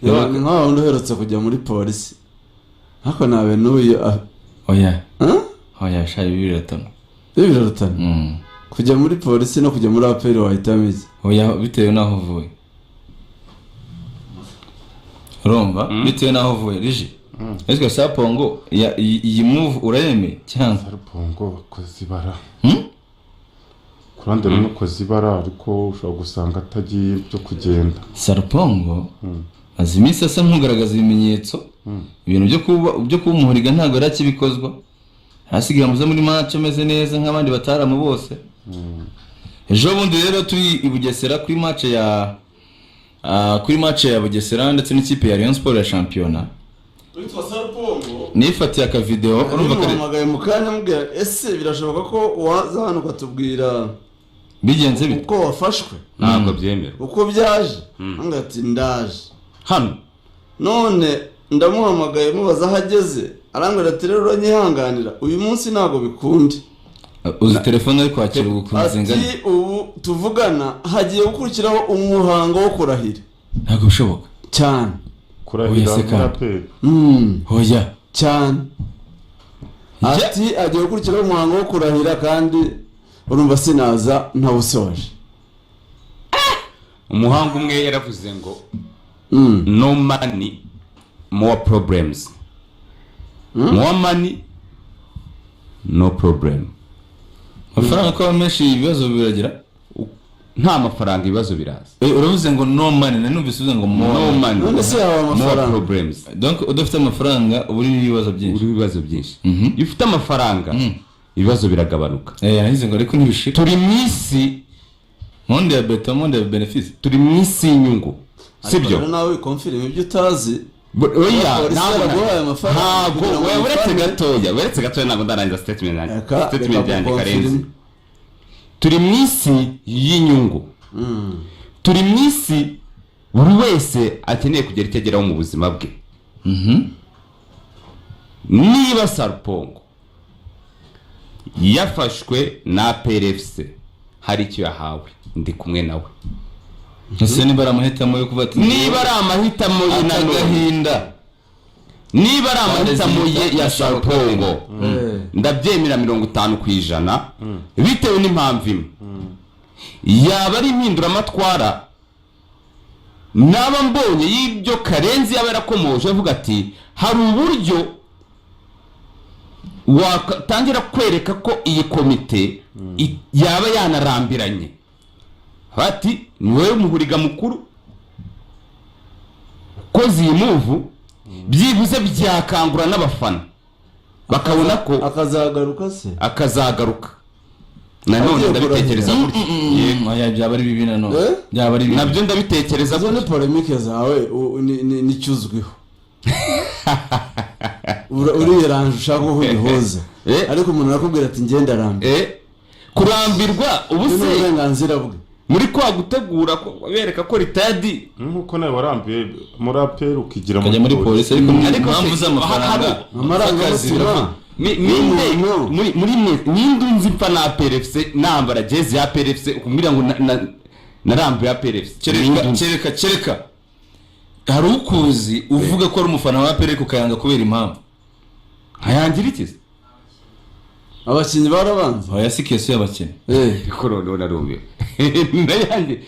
Yewe, ni nka wa wundi uherutse kujya muri polisi, ariko nawe n'uyu Oya. Huh? Oya sha, ibi biratana. Ibi birarutana. Kujya muri polisi no kujya muri APR, wahitamo iki? Oya, bitewe n'aho uvuye. Urumva, bitewe n'aho uvuye rije. Ese Sapongo iyi move urayemeye cyangwa? Sarupongo bakoze ibara. Hmm? Ku ruhande rumwe ukoze ibara, ariko ushobora gusanga atagiye byo kugenda. Sarupongo azi iminsi asa nk'ugaragaza ibimenyetso, ibintu byo kuba umuhuriga ntabwo yari akibikozwa. Hasigaye amuze muri match ameze neza nk'abandi bataramu bose. Ejo bundi rero turi i Bugesera kuri match ya Bugesera ndetse n'ikipe ya Rayon Sport ya shampiyona, Witwa Sarupongo nifatiye akavideo, urumva kare. Muhamagaye mu kanya, mubwira: "Ese birashoboka ko waza hano ukatubwira Bigenze bite? uko wafashwe?" Ntabwo byemerwa. Uko byaje? Ambwira ati: "Ndaje." Hano. None ndamuhamagaye, mubaza aho ageze, arambwira ati: "Rero uranyihanganira, uyu munsi ntabwo bikunda." Uzi telefone ari kwakira ubu ukuntu Ati: zingana? "Ubu tuvugana hagiye gukurikiraho umuhango wo kurahira." Ntabwo bishoboka. Cyane. Kurahira Oya, se muri kandi. APR? Oya. Cyane. Ati: "Agiye gukurikiraho umuhango wo kurahira, kandi urumva sinaza ntawusoje." Umuhanga umwe yaravuze ngo: "No money, more problems; more money, no problem." Amafaranga ko aba menshi, ibibazo biragira. Nta mafaranga, ibibazo biraza. Uravuze ngo no money, nari numvise uvuze ngo more. No money, None se yaba more amafaranga? problems. Donc udafite amafaranga uba urimo ibibazo byinshi. Uri ibibazo byinshi. Iyo ufite amafaranga, ibibazo biragabanuka. Nagize ngo ariko ntibishira. Turi mu isi Monde ya beto, monde ya bénéfice. Turi mu isi y'inyungu, sibyo? Ariko nawe wiconfirma ibyo utazi. Oya. Polisi Ntabwo yaraguhaye amafaranga ntabwo kugira ngo oya, uretse uyifane. gatoya, uretse gatoya, ntabwo ndarangiza statement yanjye. Statement Reka yanjye, Karenzi. guconfirma. Turi mu isi y'inyungu, turi mu isi buri wese akeneye kugira icyo ageraho mu buzima bwe. Niba Sarupongo yafashwe na APRFC, hari icyo yahawe, ndi kumwe nawe. Ese niba ari amahitamo yo kuba ati Niba ari amahitamo ye nanone, agahinda. Niba ari amahitamo ye ya Sarupongo, ndabyemera 50%, bitewe n'impamvu imwe. Yaba ari impinduramatwara naba mbonye y'ibyo Karenzi yaba yarakomoje, avuga ati hari uburyo watangira kwereka ko iyi komite yaba yanarambiranye, bati ni wowe muhuriga mukuru ukoze iyi move, byibuze byakangura n'abafana bakabona ko Akazagaruka se? Akazagaruka nanone. Agiye Ndabitekereza kurahira. gutya. Yego. Oya, byaba ari bibi nanone. Eh? Byaba ari bibi. Nabyo ndabitekereza Izo ni gutya. polémique zawe, nicyo uzwiho. Uriyeranje, ushaka uko ubihuza. Eh. Ariko umuntu arakubwira ati: "Ngenda arambiwe." Kurambirwa ubu Ni se uburenganzira bwe. Muri kwa gutegura bereka ko retired. Nk'uko nawe warambiwe muri APR ukigira Ukajya muri polisi, ariko Ariko impamvu z'amafaranga Amarangamutima. z'akazi biravuga. Ninde Umuntu. muri mwe ninde unzi mpfa na APRFC, nambara jezi ya APRFC, ukumbwira ngo narambiwe APRFC? Kereka, kereka, kereka hari ukuzi uvuga ko ari umufana wa APR ukayanga kubera impamvu. Nkayangira iki se? Abakinnyi barabanza. Oya, si case y'abakinnyi. Ariko noneho narumiwe nayange.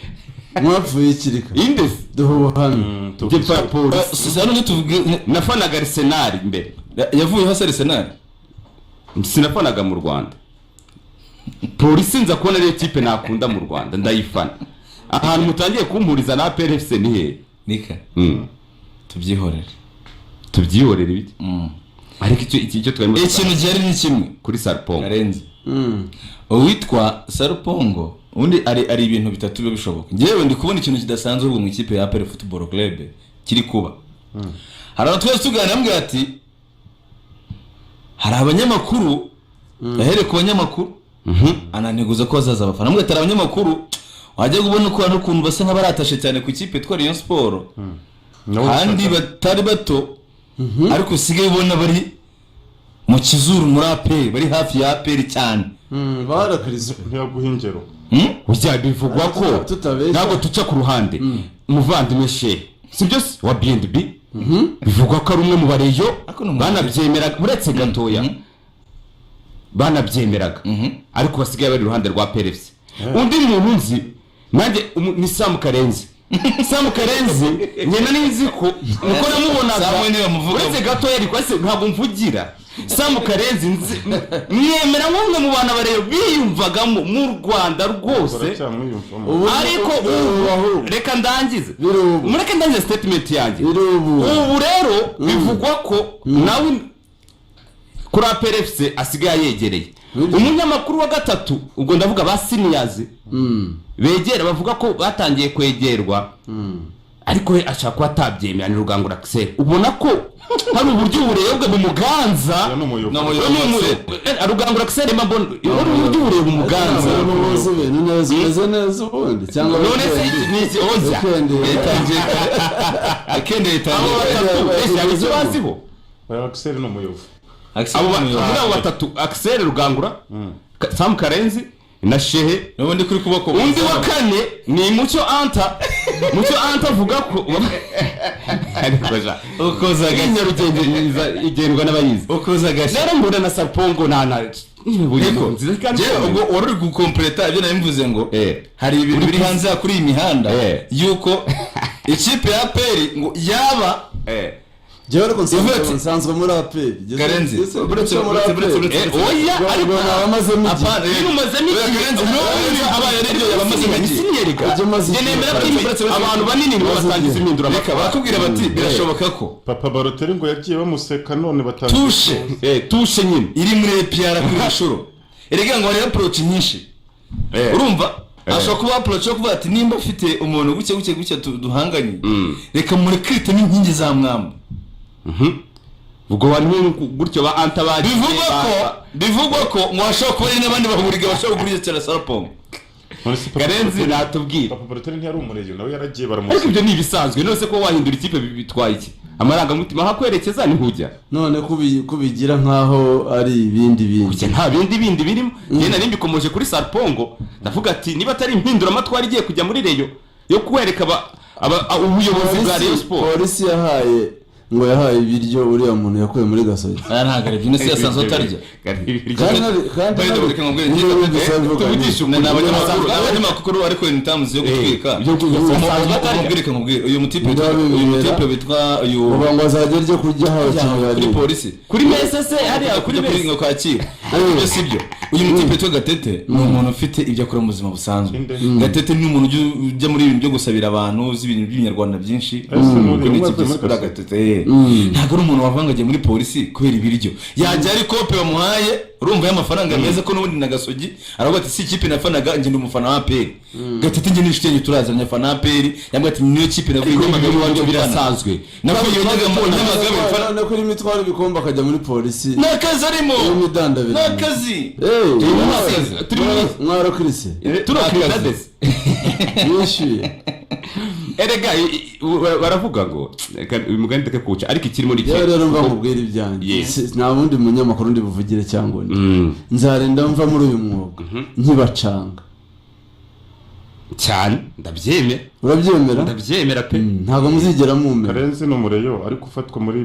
Mwapfuye ikirika? Indesi. Duha ubuhamya. Njye mfa polisi. Sasa none tuvuge Nafanaga Arsenal mbere. Yavuyeho se Arsenal? Sinafanaga mu Rwanda polisi, nza kubona ariyo kipe nakunda mu Rwanda, ndayifana. Ahantu mutangiye kumpuriza na APRFC ni hehe? Nika tubyihorere. Tubyihorere ibiki? Ariko icyo twarimo Ikintu gihari ni kimwe. Kuri Sarpongo. Karenzi, uwitwa Sarupongo ubundi ari ibintu bitatu biba bishoboka. Ngewe ndi kubona ikintu kidasanzwe ubwo mu ikipe ya APR Football Club kiri kuba. Hari abantu twese tuganira, ambwira ati hari abanyamakuru, yahereye ku banyamakuru ananiguza ko hazaza abafana. Ambwira ati hari abanyamakuru wajya kubona uko hari ukuntu basa nk'abaratashe cyane ku ikipe yitwa Rayon Sport, kandi batari bato, ariko usigaye ubona bari mu kizuru muri APR, bari hafi ya APR cyane. Barakirizwe. Ntiyaguha ingero. Ujya bivugwa ko Tutabeshya. ntabwo tuca ku ruhande, muvandimwe shehe. Sibyo se? Wa B&B, bivugwa ko ari umwe mu bareyo Ariko ni umuntu- banabyemeraga, uretse gatoya, banabyemeraga, ariko basigaye bari iruhande rwa APR FC. Undi muntu nzi nanjye ni Samu Karenzi. Samu Karenzi njye nari nzi ko nuko namubonaga. Samu niwe bamuvuga. Uretse gatoya, ariko ese ntabwo mvugira Samu Karenzi, nzi mwemera nk'umwe mu bantu abareyo biyumvagamo mu Rwanda rwose. Baracyamwiyumvamo. Ubu Ariko ubu ubu ahubwo. Reka ndangize. Biri ubu. Mureke ndangize statement yanjye. Biri ubu. Ubu rero bivugwa ko nawe kuri APR FC asigaye yegereye. Umunyamakuru wa gatatu, ubwo ndavuga ba seniors begera, bavuga ko batangiye kwegerwa, ariko we ashaka kuba atabyemera, ni Rugangura Axel. Ubona ko hari uburyo uburebwe bumuganza. Oya, ni umuyobozi. Ni umuyobozi. Ni Rugangura Axel, mba mbona hari uburyo uburebwe bumuganza. Umuyobozi be ni neza, umeze neza ubundi cyangwa None se weekend? ni iki oza? Weekend. Yatangiye akende. Abo Yatangiye. batatu ese hari icyo baziho? Oya, Axel ni umuyobozi. Axel Abo ni muri abo batatu, Axel Rugangura, Sam Karenzi na Shehe. N'ubundi kuri kuboko. Undi wa kane ni Mucyo Anta. Mucyo Anta avuga ko, ariko ja Ukoza agashyi. Nyarugenge igendwa n'abayizi. Ukoza agashyi. Rero mbona na Sarpongo na Niko. nziza kandi Njyewe ubwo wari uri gukompleta ibyo nari mvuze ngo Eh. hari ibintu biri hanze aha kuri iyi mihanda Eh. yuko ikipe ya APR ngo yaba Njyewe ariko Ivuga ati- nsanzwe muri APR. Karenzi, Uretse muri uretse- APR. uretse- Oya, ariko Abamazemo igihe. Apana, Ibintu umazemo oya, igihe. Karenzi, n'ubundi abaye ari byo yabamazemo igihe. Siniyereka. Ibyo umaze Njye igihe. nemera ko Uretse- abantu banini nibo Umaze batangiza igihe. impinduramatwara. Reka barakubwira bati birashoboka ko Papa Balotelli ngo yagiye bamuseka, none batangiye tushe Tushe nyine iri muri APR kuri inshuro, erega ngo hari approach nyinshi. Urumva, ashobora kuba approach yo kuvuga ati nimba ufite umuntu gutya gutya gutya duhanganye, reka murekirite n'inkingi za mwamba. Ubwo bantu gutyo ba Anta bagiye Bivugwa ko, bivugwa ko ngo hashobora kuba hari n'abandi bahuriga bashobora kugura cyane Sarpong. None se Papa Karenzi Balotelli- natubwira. Papa Balotelli ntiyari umureyo? Nawe yaragiye Ariko baramuseka. ibyo ni ibisanzwe. None se ko wahindura ikipe bitwaye iki? Amarangamutima aho akwerekeza niho ujya. None kubigira nkaho ari ibindi bindi? Kujya nta bindi bindi birimo. Njye nari mbikomoje kuri Sarpongo, ndavuga ati niba atari impinduramatwara igiye kujya muri Rayon yo kwereka ubuyobozi bwa Rayon Sport. Polisi yahaye, ngo yahaye ibiryo uriya muntu yakuye muri Gasogi. Aya ntabwo ari byo, ese yasanzwe atarya? Kandi kandi By the way, reka nkubwire, niba wumvise babivuga tuvugishe nyine. Ni abanyamakuru, Basanzwe- ni abanyamakuru, ariko in terms yo gutwika. Yo basanzwe atarya. Umubwire, reka nkubwire, uyu mutipe Ngo witwa, uyu babibera. mutipe witwa uyu Ubu ngo azajya arya kurya aho abakinnyi kuri bari. polisi. Kuri mese se, hariya kuri kuri mese. ngo kacyiru. Ariko ibyo si byo. Uyu mutipe witwa Gatete ni umuntu ufite ibyo akora mu buzima busanzwe. Inde? Gatete ni umuntu ujya muri ibintu byo gusabira abantu, uzi ibintu by'ibinyarwanda byinshi. Ese ni Ubwo ni umwe iki wavuye byose muri kuri Gasogi? Gatete, ntabwo ari umuntu wavuga ngo agiye muri polisi kubera ibiryo. Yajya ari kope bamuhaye, urumva y'amafaranga meza, ko n'ubundi na Gasogi aravuga ati si ikipe nafanaga, njye ndi umufana wa APR. Gatete njye n'inshuti yanjye turazanye, afana APR. Yambwira ati niyo kipe navuye Ariko Nyamagabe ibyo iwanjye birasanzwe. Navuye Nyamagabe mfana. None ko irimo itwara ibikombe akajya muri polisi? Ni akazi arimo. Irimo idandabirana. Ni akazi. Eh, Turi mu mwarakirise. Turakirita desi. Yishyuye. Erega baravuga ngo reka uyu mugani ndeke kuwuca, ariko ikirimo ni Yewe, rero mva nkubwire ibyanjye. Yes. Nta wundi munyamakuru ndi buvugire cyangwa undi. Nzarinda mva muri uyu mwuga nkibacanga. Cyane, ndabyemera. Urabyemera? Ndabyemera pe. Ntabwo muzigera mumera. Karenzi ni umureyo, ariko ufatwa muri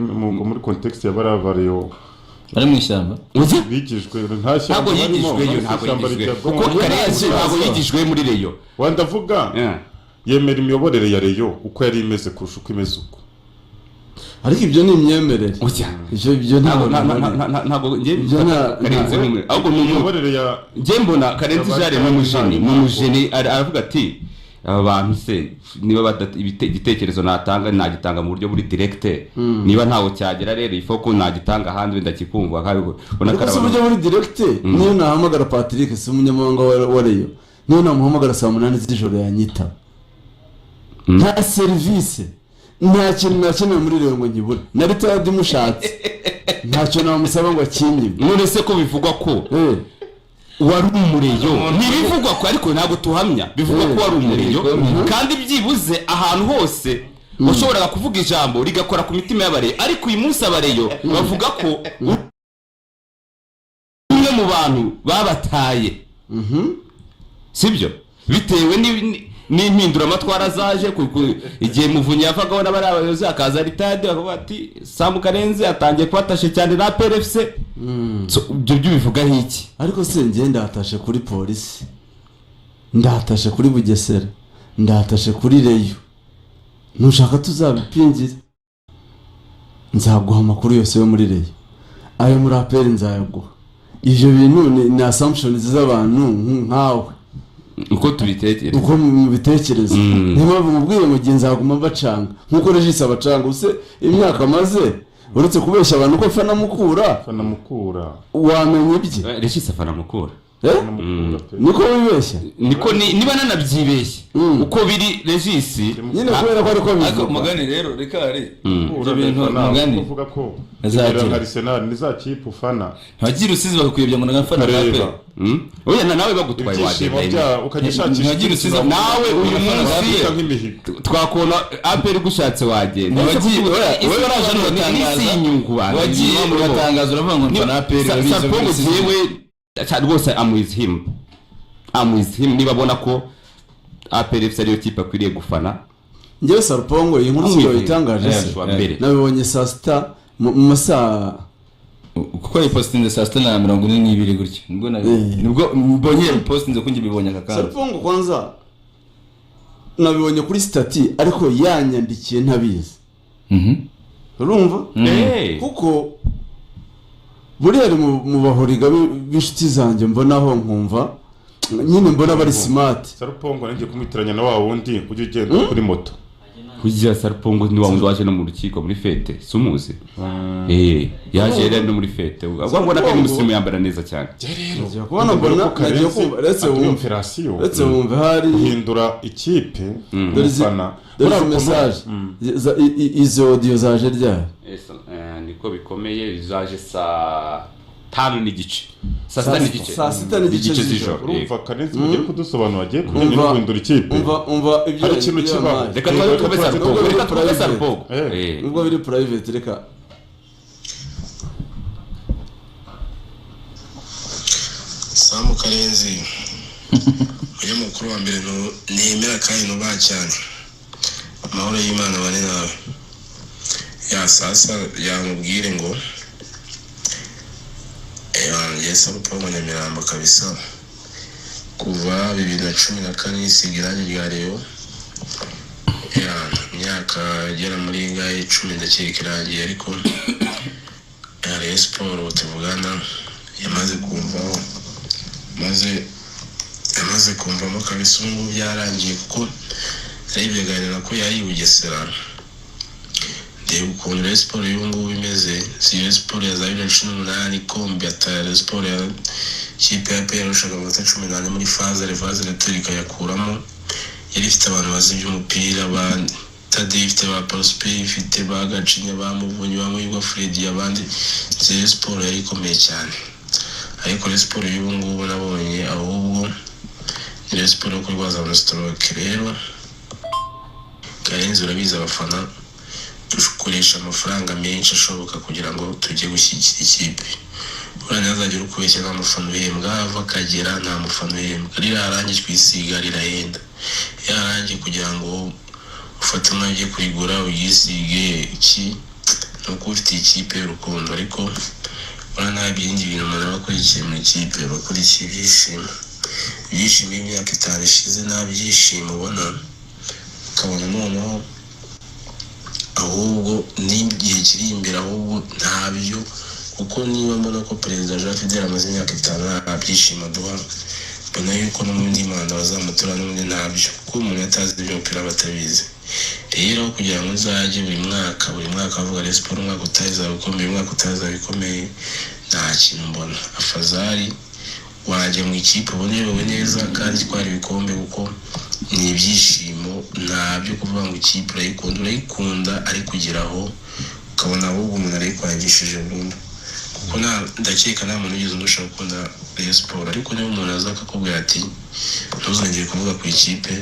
context ya bariya bareyo Bari mu ishyamba. Ujya bigijwe nta shyamba Ntabwo barimo, yigijweyo. nta Ntabwo shyamba yigijwe rijya kuko Karenzi ntabwo yigijwe muri Rayon. Wa, ndavuga yemera imiyoborere ya Rayon uko yari imeze kurusha uko imeze uko. Ariko ibyo ni imyemerere. Ujya Ibyo ntabwo ntabwo bihari. ntabwo njye Ibyo Karenzi ahubwo ni umuntu Imiyoborere ya njye mbona Karenzi Jare ni umujeni, ni umujeni. Aravuga ati aba bantu se niba igitekerezo natanga nagitanga mu buryo buri direct, niba ntawo cyagera rero ifo ko nagitanga ahandi wenda kikumva kandi ubona ko Ariko ari si uburyo buri direct. Niyo nahamagara Patrick, si umunyamabanga wa Rayon, niyo namuhamagara saa 8 z'ijoro yanyitaba. Nta serivisi, nta kintu nakenewe muri Rayon ngo nkibure. Na ritadi mushatse ntacyo namusaba ngo akinyime. None se ko bivugwa ko wari umureyo? Ntibivugwa ko, ariko ntabwo tuhamya, bivugwa ko wari umureyo kandi byibuze ahantu hose washoboraga kuvuga ijambo rigakora ku mitima y'abareyo. Ariko uyu munsi abareyo bavuga ko umwe mu bantu babataye, sibyo? Bitewe N'impinduramatwara zaje igihe Muvunyi yavagaho n'abari abayobozi, hakaza ritade, bakavuga ati Samu Karenzi atangiye kubatashe cyane na APR FC. So, ibyo byo bivugaho iki? Ariko se njye ndatashe kuri Polisi, ndatashe kuri Bugesera, ndatashe kuri Rayon. Nushaka tuzabipingire, nzaguha amakuru yose yo muri Rayon, ayo muri APR nzayaguha. Ibyo bintu ni assumptions z'abantu nkawe. Uko tubitekereza. Uko mubitekereza. Niyo mpamvu mubwiye mu gihe nzaguma mbacanga nk'uko Regis abacanga. Use imyaka amaze, uretse kubeshya abantu ko afana Mukura, Fana Mukura. wamenya ibye? Regis afana Mukura. Eh? Fana Mukura pe. Niko wibeshya. Niko niba nanabyibeshye, uko biri Regis. Nyine kubera ko ariko Ariko bivuga. mugani rero, reka hari Mukura ibyo bintu ndayifana, mugani kuvuga ko Azagera. nka Arsenal ni za kipe ufana. Ntibagira Rusizi bakakuyobya ngo nagafana. Ukareba. Oya, nawe bagutwaye ibyishimo wagenda. bya ukajya ushakisha. Ntibagira Rusizi. Nawe uyu munsi Wita nk'imihigo. Twakubona APR gushatse wagenda. Wagiye, wowe waraje hano uratangaza. N'isi y'inyungu bantu. Wagiye uratangaza, uravuga ngo mfana APR, urabizi. Sarpongo Rusizi. jewe rwose I'm with him, I'm with him. Niba abona ko APR FC ariyo kipe akwiriye gufana. Njyewe Sarupongo, iyi nkuru I'm with siyo him. itangaje se? Wa mbere. Nabibonye saa 6, mu masaa Kuko yayipositinze saa 6:42 gutya, nibwo nibwo mbonye yayipositinze, ko njye mbibonye aka kanya. Sarupongo kwanza nabibonye kuri status, ariko yanyandikiye ntabizi. Urumva? Kuko buriya ari mu bahoriga b'inshuti zanjye mbonaho, nkumva nyine mbona bari smart. Sarupongo nanjye kumwitiranya na wa wundi ujya ugenda kuri moto. Kugira Sarupongo ni wa wundi waje no mu rukiko muri fête, si umuzi? Yaje rero no muri fête, ubwo mbona ko ari umusirimu, yambara neza cyane. Nagiye kubona mbona, nagiye kumva, uretse wumve operasiyo uretse wumve hari guhindura ikipe Dore izi umufana. dore Buriya izi message izo audio zaje ryari? Niko bikomeye, zaje saa 5:30, saa 6:30. Saa 6:30 z'ijoro. Urumva Karenzi mugiye kudusobanura agiye kujyanye no Umva. guhindura ikipe. Umva ibyo Hari ikintu ibyo kibaho. yampaye. Reka twaze twumve Sarupongo, reka twumve Private. Sarupongo. Nubwo biri private, reka. Samu Karenzi, umunyamakuru wa mbere nemera kandi nubaha cyane, amahoro y'Imana bane nawe. Ya sasa yamubwire ngo njye Sarupongo Nyamirambo kabisa, kuva 2014 isiga irangi rya Rayon, ya imyaka igera muri ingahe, 10 ndakeka irangiye, ariko ya Rayon Sport tuvugana yamaze kumvaho, maze yamaze kumvamo kabisa. Ubu ngubu byarangiye, kuko nari ko yari i Bugesera, ndeba ukuntu Rayon Sport y'ubu ngubu imeze. Si Rayon Sport ya za 2018 ikombe ata Rayon Sport ya kipe ya APR yarushaga amanota 14 muri phase, phase retour ikayakuramo. Yari ifite abantu bazi iby'umupira, ba Tade, ifite ba Prosper, ifite ba Gacinya, ba Muvunyi, ba Muhirwa Freddy, abandi. Rayon Sport yari ikomeye cyane, ariko Rayon Sport y'ubu ngubu nabonye ahubwo ni Rayon Sport yo kurwaza ama stroke. Rero Karenzi, urabizi, abafana dukoresha amafaranga menshi ashoboka kugira ngo tujye gushyigikira ikipe. Buriya ntihazagire ukubeshya, nta mufana uhembwa, ava akagera, nta mufana uhembwa. Ririya rangi twisiga rirahenda. Ririya rangi kugira ngo ufate umwanya ujye kurigura uryisige, iki ni uko ufitiye ikipe y'urukundo. Ariko buriya nta bindi bintu umuntu aba akurikiye mu ikipe, aba akurikiye ibyishimo. Ibyishimo y'imyaka 5 ishize nta byishimo ubona, ukabona noneho ahubwo n'igihe kiri imbere ahubwo ntabyo, kuko niba mbona ko Perezida Jean Fidele amaze imyaka 5 nta byishimo aduha, mbona yuko n'ubundi manda bazamutora n'ubundi ntabyo, kuko umuntu atazi iby'umupira aba atabizi. Rero kugira ngo nzajye buri mwaka, buri mwaka bavuga Rayon Sport, umwaka utaha izaba ikomeye, umwaka utaha izaba ikomeye, nta kintu mbona. Afazari wajya mu ikipe ubona iyobowe neza kandi itwara ibikombe, kuko ni ibyishimo. Nta byo kuvuga ngo ikipe urayikunda, urayikunda ariko ugera aho ukabona ahubwo umuntu arayikwangishije burundu, kuko ndakeka nta muntu wigeze undusha gukunda Rayon Sport. Ariko niba umuntu aza akakubwira ati ntuzongere kuvuga ku ikipe,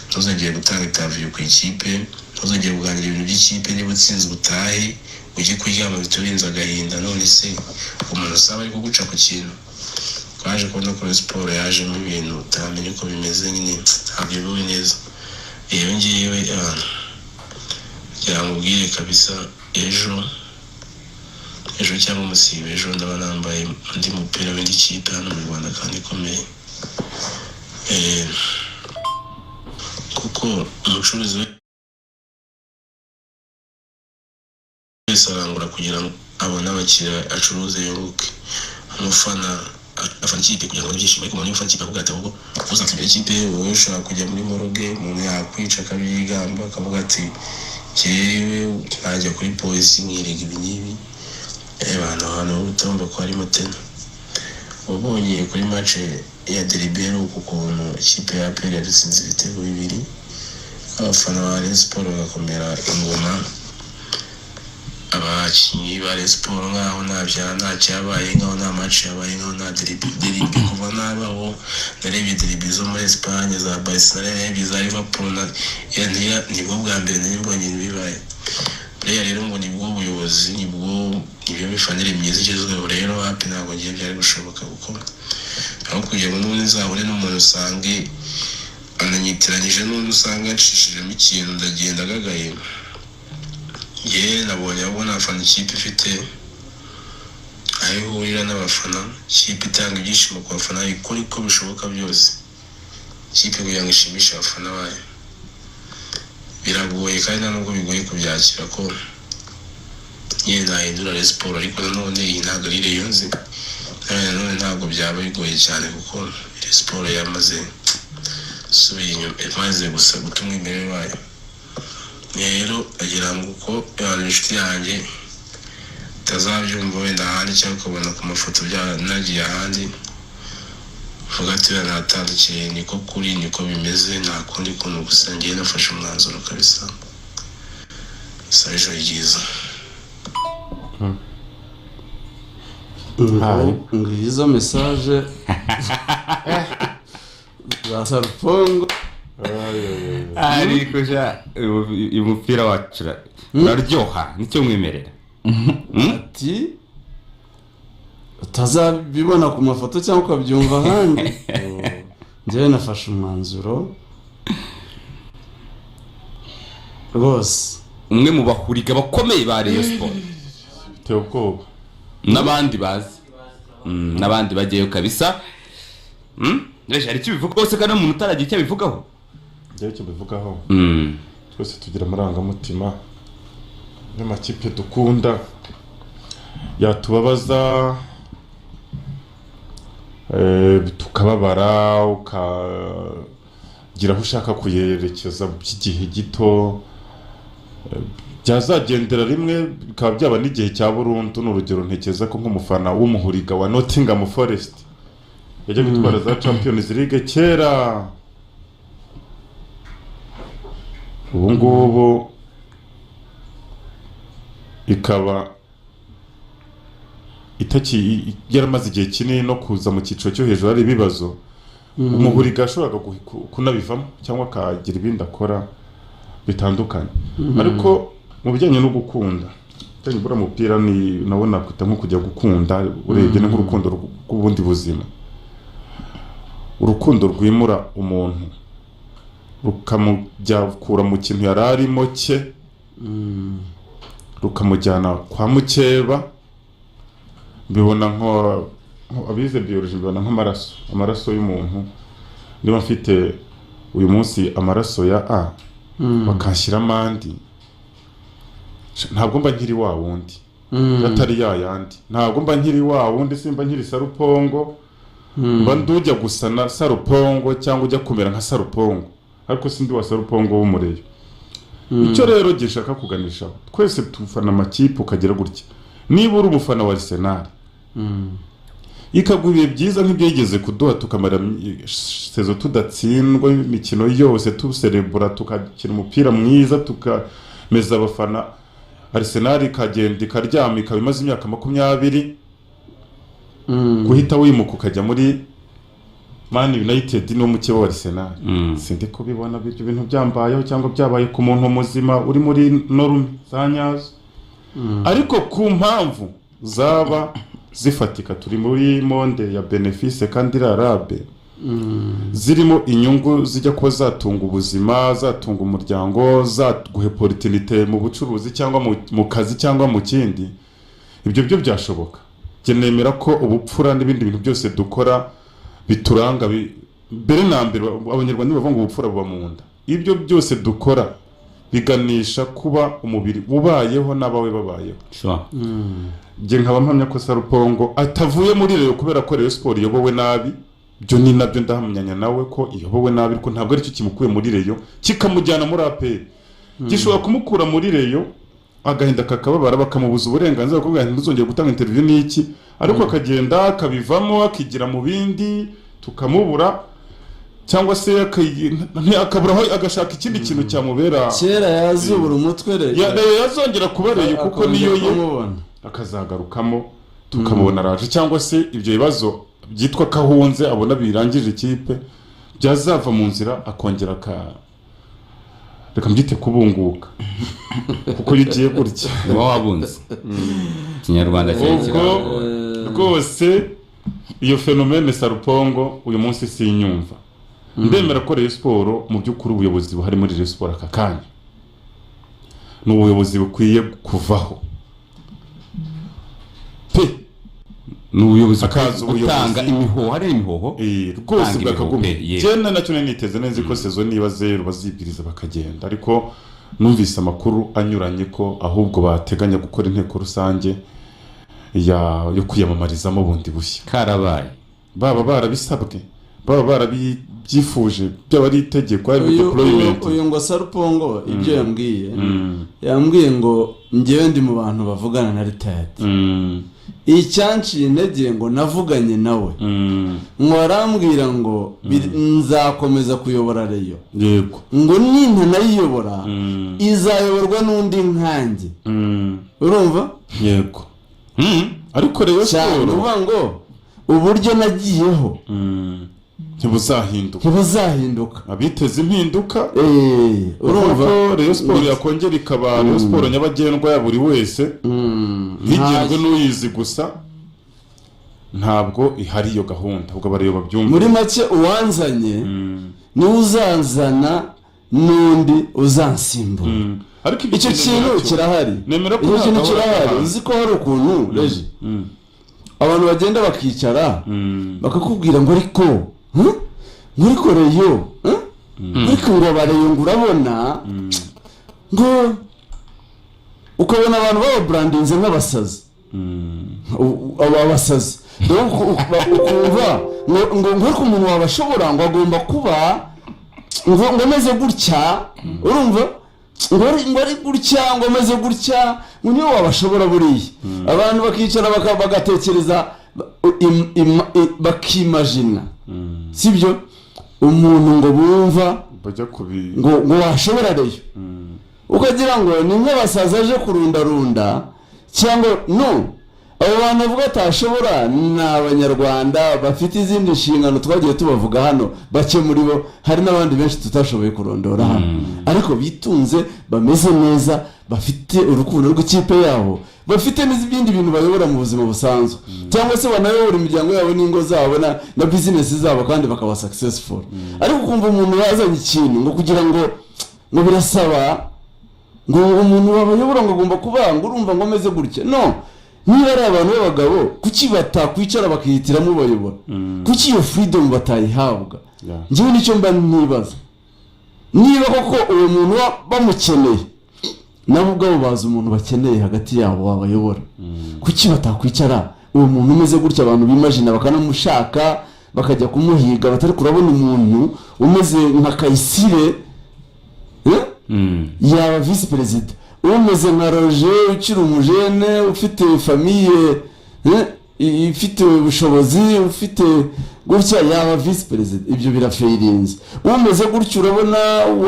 ntuzongere gutanga interview ku ikipe, ntuzongere kuganira ibintu by'ikipe, niba utsinze utahe ujye kuryama biturinze agahinda, none se umuntu usaba ari kuguca ku kintu? Twaje kubona ko Rayon Sport yajemo ibintu utamenya uko bimeze nyine, ntabwo iyobowe neza. Iyo ngiwe kugira ngo ubwire kabisa, ejo ejo cyangwa umusibe ejo ndaba nambaye undi mupira w'indi kipe hano mu Rwanda kandi ikomeye. Kuko umucuruzi wese arangura kugira ngo abone abakiriya, acuruze yunguke. Umufana afana ikipe kugira ngo abone ibyishimo, ariko umuntu ufana ikipe avuga ati ahubwo uzatsindira ikipe, wowe ushobora kujya muri morgue, umuntu yakwica akabyigamba akavuga ati jyewe najya kuri polisi nkirega ibi n'ibi. Abantu ahantu ho utumva ko harimo tena wabonye kuri match ya deribero ukuntu ikipe ya APR yadutsinze ibitego bibiri, abafana ba Rayon Sport bagakomera ingoma abakinnyi ba Rayon Sport nkaho nta bya nta cyabaye, nkaho nta match yabaye, nkaho nta derby. Derby kuva nabaho narebye derby zo muri Espagne za Barca, narebye za Liverpool na ya nibwo bwa mbere nari mbonye ibintu bibaye. Buriya rero ngo nibwo buyobozi, nibwo nibyo mifanire myiza igezweho. Rero hapi ntabwo ngiye byari gushoboka, kuko aho kugira ngo n'ubundi nzahure n'umuntu usange ananyitiranyije n'undi usanga yacishijemo ikintu, ndagenda agagaye. Njye nabonye ahubwo nafana ikipe ifite aho ihurira n'abafana, ikipe itanga ibyishimo ku bafana, ikora uko bishoboka byose ikipe kugira ngo ishimishe abafana bayo. Biragoye kandi nta nubwo bigoye kubyakira ko nyine nahindura Rayon Sport, ariko nanone iyi ntabwo ari Rayon nzi. Kandi nanone ntabwo byaba bigoye cyane kuko Rayon Sport yamaze gusubira inyuma, imaze gusa guta umwimerere wayo. Rero agira ngo uko abantu inshuti yanjye utazabyumva wenda ahandi cyangwa ukabona ku mafoto nagiye ahandi uvuga ati wenda natandukiye, niko kuri niko bimeze, nta kundi kuntu, gusa ngiye nafashe umwanzuro kabisa. Gusa ijoro ryiza. Ngo ngizo message za Sarupongo. Ariko sha uyu mupira wacu uraryoha, nicyo mwemerera. Ati utazabibona ku mafoto cyangwa ukabyumva ahandi, njyewe nafashe umwanzuro rwose. Umwe mu bahuriga bakomeye ba Rayon Sport. Biteye ubwoba. N'abandi bazi, n'abandi bagiyeyo kabisa. Reje, hari icyo ubivugaho se kandi umuntu utaragira icyo abivugaho? Njyewe icyo mbivugaho, twese tugira amarangamutima y'amakipe dukunda yatubabaza, tukababara, ukagira aho ushaka kuyerekeza by'igihe gito, byazagendera rimwe bikaba byaba n'igihe cya burundu. Ni urugero, ntekereza ko nk'umufana w'umuhuriga wa Nottingham Forest yajya gutwara za Champions League kera, ubu ngubu ikaba itaki yaramaze igihe kinini no kuza mu cyiciro cyo hejuru ari ibibazo, umuhuriga yashoboraga kunabivamo cyangwa akagira ibindi akora bitandukanye. Ariko mu bijyanye no gukunda, bijyanye buriya mupira ni nawo nakwita nko kujya gukunda, urebye ni nk'urukundo rw'ubundi buzima, urukundo rwimura umuntu rukamujyakura mu kintu yari arimo cye, rukamujyana kwa mukeba. Mbibona nko abize biology, mbibona nk'amaraso, amaraso y'umuntu. Niba mfite uyu munsi amaraso ya A bakanshyiramo andi, ntabwo mba nkiri wa wundi, atari ya yandi, ntabwo mba nkiri wa wundi, simba nkiri Sarupongo, mba ndujya gusa na Sarupongo cyangwa ujya kumera nka Sarupongo, ariko sindi wa Sarupongo w'umureyo. Icyo rero gishaka kuganishaho, twese tufana amakipe, ukagira gutya, niba uri umufana wa Arsenal ikaguha ibihe byiza nk'ibyo yigeze kuduha, tukamara sezo tudatsindwa imikino yose, tuserebura, tukakina umupira mwiza, tukameza abafana, Arsenal ikagenda ikaryama ikaba imaze imyaka 20, guhita wimuka ukajya muri Man United ni umukeba wa Arsenal, sindi kubibona ibyo bintu byambayeho cyangwa byabaye ku muntu muzima uri muri norme za nyazo. Ariko ku mpamvu zaba zifatika, turi muri monde ya bénéfice kandi iri arabe, zirimo inyungu zijya kuba zatunga ubuzima, zatunga umuryango, zaguha opportunité mu bucuruzi cyangwa mu kazi cyangwa mu kindi, ibyo byo byashoboka. Njye nemera ko ubupfura n'ibindi bintu byose dukora bituranga, mbere na mbere Abanyarwanda bavuga ngo ubupfura buba mu nda. Ibyo byose dukora biganisha kuba umubiri ubayeho n'abawe babayeho. Njye nkaba mpamya ko Sarupongo atavuye muri Rayon kubera ko Rayon Sport iyobowe nabi. Byo ni nabyo, ndahamyanya nawe ko iyobowe nabi, ariko ntabwo aricyo kimukuye muri Rayon kikamujyana muri APR. Gishobora kumukura muri Rayon agahinda kakababara, bakamubuza uburenganzira, bakubwira ngo ntuzongere gutanga interview n'iki, ariko akagenda akabivamo, akigira mu bindi, tukamubura, cyangwa se akabura aho agashaka ikindi kintu cyamubera. Kera yazubura umutwe re. Rayon yazongera kuba Rayon kuko niyo ye. Kumubona. Akazagarukamo tukamubona araje, cyangwa se ibyo bibazo byitwa ko ahunze abona birangije ikipe byazava mu nzira, akongera aka, reka mbyite kubunguka, kuko iyo ugiye gutya uba wabunze, Ikinyarwanda cyari ubwo kirangoye. Rwose iyo phénomène Sarupongo uyu munsi sinyumva. Ndemera ko Rayon Sport, mu by'ukuri ubuyobozi buhari muri Rayon Sport aka kanya ni ubuyobozi bukwiye kuvaho pe. Ni ubuyobozi Hakaza ubuyobozi. gutanga imihoho, hari imihoho. Rwose Tanga bwakagumye. ibihoho pe, yego. Jye nacyo nari niteze neza ko saison niba zeru bazibwiriza bakagenda, ariko numvise amakuru anyuranye ko ahubwo bateganya gukora inteko rusange yo kwiyamamarizamo bundi bushya. Karabaye. Baba barabisabwe, baba barabyifuje, byaba ari itegeko, ari deployment. Uyu ngo Sarupongo, ibyo yambwiye, yambwiye ngo njyewe ndi mu bantu bavugana na retired. Icyanciye intege ngo navuganye nawe, ngo arambwira ngo nzakomeza kuyobora Rayon, ngo nintanayiyobora izayoborwa n'undi nkanjye. Urumva? Yego, ariko Rayon Cyane. Sport Uvuga ngo uburyo nagiyeho ntibuzahinduka. Ntibuzahinduka. Abiteze impinduka, Urumva? urumva ko Rayon Sport yakongera ikaba Rayon Sport nyabagendwa ya buri wese, ntigendwe n'uyizi gusa, ntabwo ihari iyo gahunda, ubwo abareba babyumva. Muri make, uwanzanye niwe uzanzana n'undi uzansimbura. Ariko ibyo Icyo kintu kintu nacyo- kirahari. Nemera ko Icyo nta kintu gahora kirahari. gahanze. Uzi ko hari ukuntu reji abantu bagenda bakicara bakakubwira ngo ariko, huh? Ngo ariko Rayon, huh? Ariko ngo abareyo, ngo urabona ngo ukabona abantu bababurandinze nk'abasazi. Aba basazi. Donc ukumva ngo ariko umuntu wabashobora ngo agomba kuba ngo ameze gutya, urumva, ngo ari gutya, ngo ameze gutya, ngo niyo wabashobora buriya. Abantu bakicara bagatekereza, bakimajina, sibyo, umuntu ngo bumva bajya kubi ngo washobora Rayon, ukagira ngo ni nk'abasazi aje kurundarunda cyangwa no abo bantu bavuga atashobora ni Abanyarwanda bafite izindi nshingano twagiye tubavuga hano, bake muri bo. Hari n'abandi benshi tutashoboye kurondora hano, ariko bitunze, bameze neza, bafite urukundo rw'ikipe yabo, bafite n'ibindi bintu bayobora mu buzima busanzwe, cyangwa se banayobora imiryango yabo n'ingo zabo na bizinesi zabo, kandi bakaba successful. Ariko ukumva umuntu yazanye ikintu ngo kugira ngo birasaba ngo umuntu wabayobora ngo agomba kuba ngo, urumva, ngo ameze gutya. No niba ari abantu b'abagabo, kuki batakwicara bakihitiramo ubayobora? Kuki iyo freedom batayihabwa? Njyewe nicyo mba nibaza. Niba koko uwo muntu bamukeneye, nabo ubwabo bazi umuntu bakeneye hagati yabo wabayobora, kuki batakwicara uwo muntu umeze gutya abantu bimajina bakanamushaka, bakajya kumuhiga, batari kurabona umuntu umeze nka Kayisire, eh? Yaba visi perezida, umeze nka Roger ukiri umujene, ufite famille, ifite ubushobozi, ufite gutya, yaba visi perezida. Ibyo birafayirinze. Umeze gutya, urabona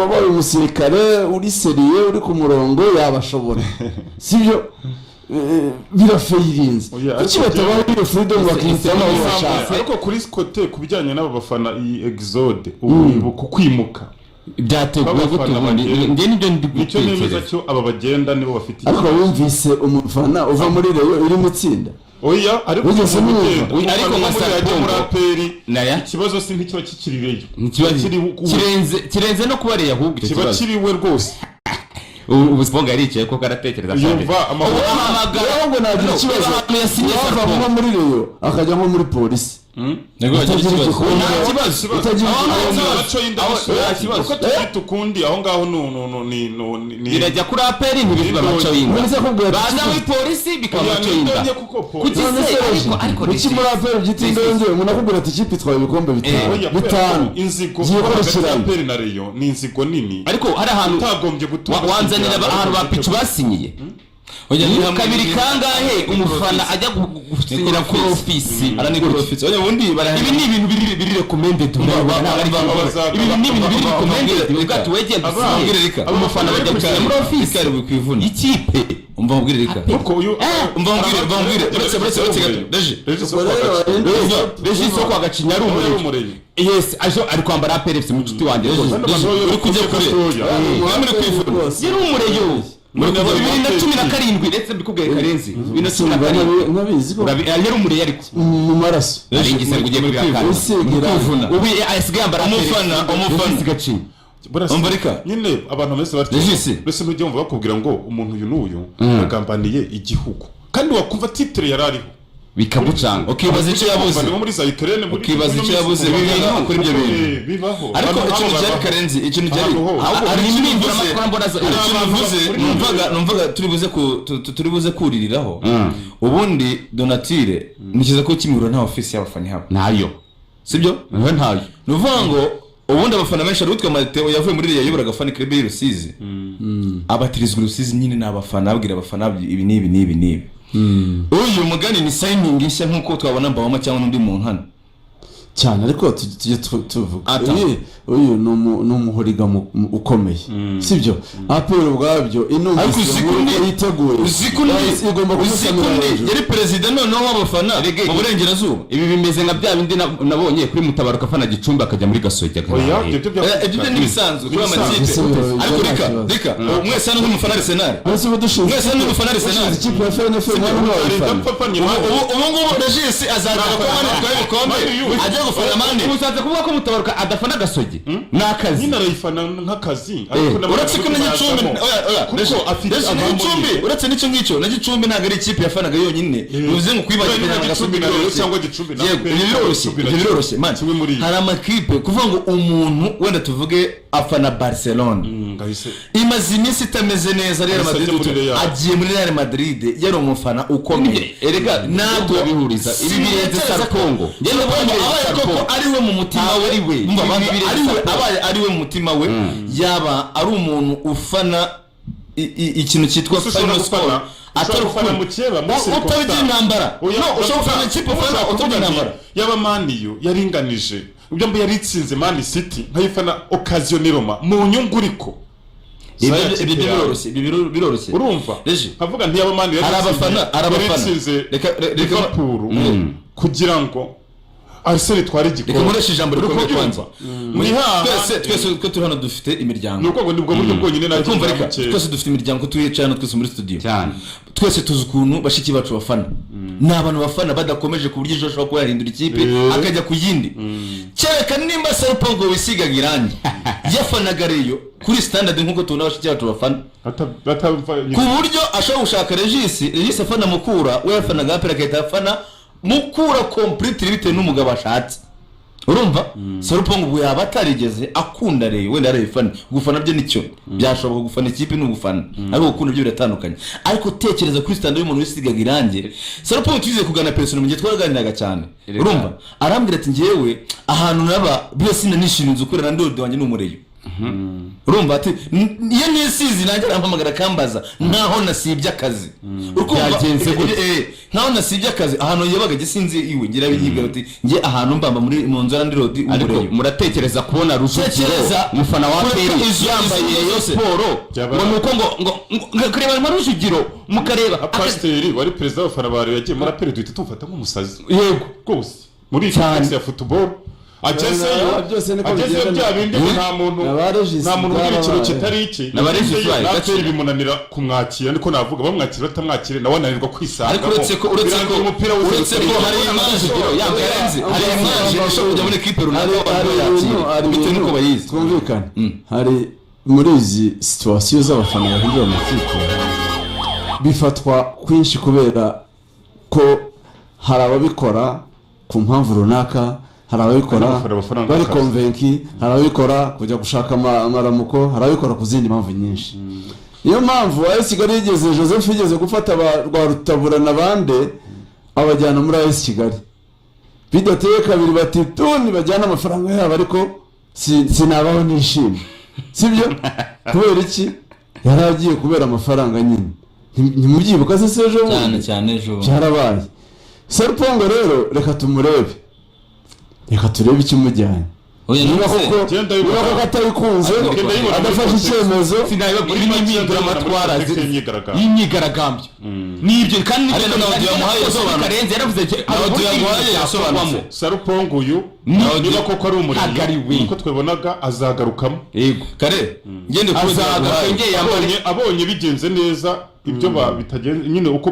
wabaye umusirikare uri sérieux, uri ku murongo, yabashobora, sibyo? Birafayirinze. Oya, Kuki ariko batabaha iyo freedom bakihitamo abo bashaka? Ariko kuri côté ku bijyanye n'aba bafana, iyi exode, ubu ku kwimuka Byateguwe gute? B'abafana Ubundi bagenda. Njye nibyo ndi Nicyo nemeza gutekereza. cyo, aba bagenda nibo bafite Ariko ikibazo. wumvise umufana uva muri Rayon iri mu itsinda? Oya, ariko Wigeze umuntu mwumva? ugenda, Oya, ariko umufana nka wo muri ajya muri Sarpongo. APR, Naya. ikibazo si ntikiba kikiri Rayon. Ntikiba Kiba kirenze no kuba Rayon ahubwo icyo kiba kibazo. kiriwe rwose. Ubu Siponga yaricaye koko aratekereza. Yumva amakuru. Ubu ahamagara. Rero ngo nagira No, ikibazo. reba ahantu yasinye Yava Sarpongo. nko muri Rayon akajya nko muri polisi. Ntabwo wagira Utagira ikibazo. igikombe. Nta kibazo. Utagira Aho igikombe. nta kibazo. Amaco y'inda Aho- n'isuri. nta kibazo. Uko tubyita ukundi aho ngaho ni Birajya kuri APR ntibivuga amaco y'inda. None se akubwira ati Baza muri polisi bikaba Oya, amaco ni y'inda. indonke kuko polisi- Kuki None se se ariko ariko kuki muri APR byita indonke, umuntu akubwira ati ikipe itwaye ibikombe bitanu Oya, kubera bitanu ko inzigo hagati ya byikurikiranye. APR na Rayon ni inzigo nini Ariko hari ahantu utagombye gutuma wanzanira ahantu ba picu basinyiye. Oya, ni hamwe Kabiri kangahe umufana ajya gusinyira kuri ofisi? Ara ni kuri ofisi. Oya, ubundi Ibi ni ibintu biri recommended. Ibi ni ibintu biri recommended. Uvuga ati wegenda usinye. Umufana bajya gusinya muri ofisi Rikari bukwivuna. ikipe. Umva nkubwire rika. Kuko uyu Umva nkubwire uretse gato. Reji. Regis Ubwo rero, Regis wo kwa Gacinya ari Ari umureye. umureye. Yes, ajo ari kwambara APR FC, mucuti wanjye rwose. Reji, uri kujya kure. Muri kwivuna. Rwose. Yari umureyo. Muri 2017, ndetse mbikubwiye Karenzi, 2017. Nkabizi ko Yari umureyo ariko mu maraso. Aringise ngo ugiye kubihakana. Usiga Kwivuna. Ubu asigaye yambara APR. Umufana, umufana. Regis Gacinya. Umva reka. Nyine abantu bose batyo. Regis. Mbese ntujya wumva bakubwira ngo umuntu uyu n'uyu yagambaniye igihugu, kandi wakumva titre yari ariho Bikagucanga. Ukibaza icyo yabuze. Ni nko muri za Ukraine muri Ukibaza icyo yabuze Ibi kuri ibyo bintu. Bibaho. Ariko Abantu ikintu nk'abo cyari babaho. Karenzi, ikintu cyari Ahantu hose. Ahubwo hari ni ikintu impindura mvuze, amakuru mbona hari ikintu mvuze, numvaga turi buze ku turi buze kuririraho. Ubundi Donatire nikiza ko Kimihurura nta ofisi y'abafana ihaba. Ntayo. Sibyo? Niho ntayo. Ni ukuvuga ngo ubundi abafana benshi, hari uwitwa Mateo yavuye muri Rayon yayoboraga fan club y'i Rusizi, abatirizwa i Rusizi nyine ni abafana, abwira abafana ibi n'ibi n'ibi n'ibi. Uyu mugani ni signing nshya nk'uko twabona Mbawoma cyangwa n'undi muntu hano. Cyane, ariko tujye tuvuga. Ata. Uyu ni umuhoriga ukomeye, sibyo? APR ubwabyo Ariko inumvise uzi ko inkuru undi ko yiteguye, uzi ko undi igomba uzi ko kumusamira undi hejuru. yari perezida noneho w'abafana Erega mu burengerazuba. Ibi bimeze nka bya bindi nabonye kuri Mutabaruka afana Gicumbi akajya muri Gasogi. Oya, ibyo byo Ibyo byo ni ibisanzwe kuri aya makipe. Ibisanzwe. Ariko reka Ibisanzwe. reka mwese hano nk'umufana Arsenal, Mbese ubu dushinze mwese hano nk'umufana Arsenal, dushinze ikipe ya FNF, mwana wayifana. Ubu ngubu Regis azaza ko hano atwaye ibikombe ajya gufana Mane. Uzaza kuvuga ko Mutabaruka adafana Gasogi ni akazi. Nyine arayifana nk'akazi, ariko n'abantu Uretse ko na Gicumbi bazamo. oya oya Kuko Regis, afite Regis, na abamuri. Gicumbi, uretse n'icyo ngicyo, na Gicumbi ntabwo ari ikipe yafanaga yonyine, bivuze ngo kwibagirwa Niba na Gasogi Gicumbi na Rayon biroroshye. cyangwa Gicumbi na Yego, APR, ibyo biroroshye, Gicumbi na ibyo biroroshye man. Kimwe muri ibi. Hari amakipe kuvuga ngo umuntu wenda tuvuge afana Barcelona, Ngahise imaze iminsi itameze neza Real Ahise Madrid, ajya muri Real. agiye muri Real Madrid yari umufana ukomeye. Erega Ntabwo turabihuriza, ibi birenze Sintekereza ko- Sarpongo. Njye ndabona abaye koko ari we mu mutima Ntawe we, ari we. Umva, Ibi banza, birenze ari we Sarpongo. abaye ari we mu mutima we, yaba ari umuntu ufana ikintu cyitwa Gusa ushobora final score, gufana, atari ushobora gufana ukuri. mukeba muri Utabigira circumstance. intambara. Oya, No, ushobora gufana ikipe ufana ushobora utabigira kuvuga nti, intambara. Yaba maniyu yaringanije ibyo mba yaritsinze Man City, nkayifana occasionellement mu nyungu ariko Ibyo Zaya ibyo kipe yawe. biroroshye, ibyo biroroshye. Urumva, Reji. nkavuga nti yaba Mani Hari abafana, hari abafana. yaritsinze Reka Liverpool kugira ngo Arsenal itware igikombe. Reka nkoreshe ijambo Uri rikomeye kubyumva? kwanza. Ni haha Twese ko turi hano dufite imiryango. Ni uko ngo nibwo buryo bwonyine Uri kumva reka mukeba. twese dufite imiryango, turicaye hano twese muri studio Cyane. twese tuzi ukuntu bashiki bacu bafana. Ni abantu bafana badakomeje, ku buryo ejo ashobora kuba yahindura ikipe akajya ku yindi, kereka nimba Sarupongo wisigaga irangi yafanaga Rayon kuri standard nk'uko tubona bashiki bacu bafana, Batamva ku buryo ashobora gushaka Regis, Regis afana Mukura, we yafanaga APR agahita afana Mukura completely bitewe n'umugabo ashatse. Urumva Sarupongo ubwo yaba atarigeze akunda Rayon, wenda yarayifana. Gufana byo nicyo byashoboka, gufana ikipe ni ugufana, ariko gukunda byo biratandukanye. Ariko tekereza kuri standard y'umuntu wisigaga irangi. Sarupongo tugize kugana personal mu gihe twaraganiraga cyane, Erega. urumva arambwira ati njyewe ahantu naba byose sinanishira inzu kubera landlord wanjye ni umureyo. Urumva ati iyo nisize nanjye arampamagara akambaza nkaho nasibye akazi. Urumva, Byagenze gute? nkaho nasibye akazi ahantu yabaga njye sinzi iwe, ngira yibwira ati njye ahantu mbamba muri mu nzu ya landlord Ariko w'umureyo. muratekereza kubona Rujugiro Tekereza umufana wa kureka APR izo yambaye Rayon zose. Sport, ngo nuko ngo kureba nka Rujugiro mukareba Pasiteri wari perezida w'abafana ba Rayon yagiye muri APR duhita tumufata nk'umusazi Yego. rwose muri iyi Cyane. context ya football. Agezeyo, Byose niko agezeyo bigenda. bya bindi ngo nta muntu, Aba Regis nta muntu ugira ikintu byarabaye. kitari iki. N'aba Regis Agezeyo, bayo, na gake. APR bimunanira kumwakira, niko navuga, bamwakira batamwakire, nawe ananirwa kwisangamo. Ariko uretse ko Birangira umupira wose uretse ko hari image yambaye Karenzi, hari image ishobora kujya muri ekipe runaka, Hari abantu hari bayakira ibintu, hari bitewe ibintu n'uko bayizi. Twumvikane, hari muri izi situation z'abafana bahindura amakipe, bifatwa kwinshi kubera ko hari ababikora ku mpamvu runaka, hari ababikora Hari n'abafana bafaranga bari akazi. convaincu, hari ababikora kujya gushaka amaramuko, hari ababikora ku zindi mpamvu nyinshi. Niyo mpamvu AS Kigali yigeze, Joseph yigeze gufata ba Rwarutabura na bande, abajyana muri AS Kigali, bidateye kabiri bati tuni bajyana amafaranga yabo, ariko sinabaho nishimye. Sibyo? Kubera iki? Yari agiye kubera amafaranga nyine. Ntimubyibuka se se ejo Cyane bundi? Cyane ejo bundi. Byarabaye. Sarupongo rero, reka tumurebe, reka turebe ikimujyanye. Oya, Niba none se- koko, Genda niba yibona. koko atabikunze, Ariko genda yibona muri adafashe context. icyemezo. Sinabibabwira, Muri ibi ni make impinduramatwara muri context y'imyigaragambyo. Y'imyigaragambyo nibyo, kandi Ariko nibyo na audio yamuhaye yasobanutse. Karenzi yaravuze ati Na audio yamuhaye yasobanutse. Sarupongo uyu, niba koko ari Ntabwo ari we. umuriro uko twabonaga, azagarukamo. Yego. Kare ngende kuri Azagaruka yongeye yambare. Abonye bigenze neza, ibyo bitagenze nyine uko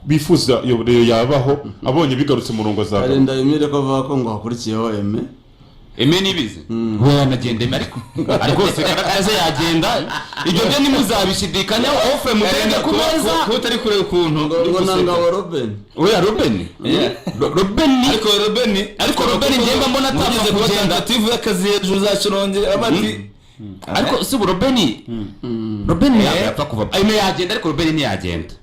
bifuza iyo Rayon yabaho, abonye bigarutse mu murongo, azagaruka. Karinda yemere ko avuga ko ngo hakurikiyeho Eme. Eme nibizi we yanagenda, Eme ariko rwose caractère ze yagenda, ibyo byo ntimuzabishidikanyaho, offre mutereke ku meza. Kuba utari kureba ukuntu ngo ndi ngo na guseka. Ngabo Robin. Oya, Robin, Robin. Ariko Robin, Ariko Robin njye mba mbona atapfa mugeze kuba kugenda. tentative y'akazi hejuru za Shyorongi abati. Ariko si ubu Robin, Robin ntabwo yapfa kuva. Eme yagenda, ariko Robin ntiyagenda.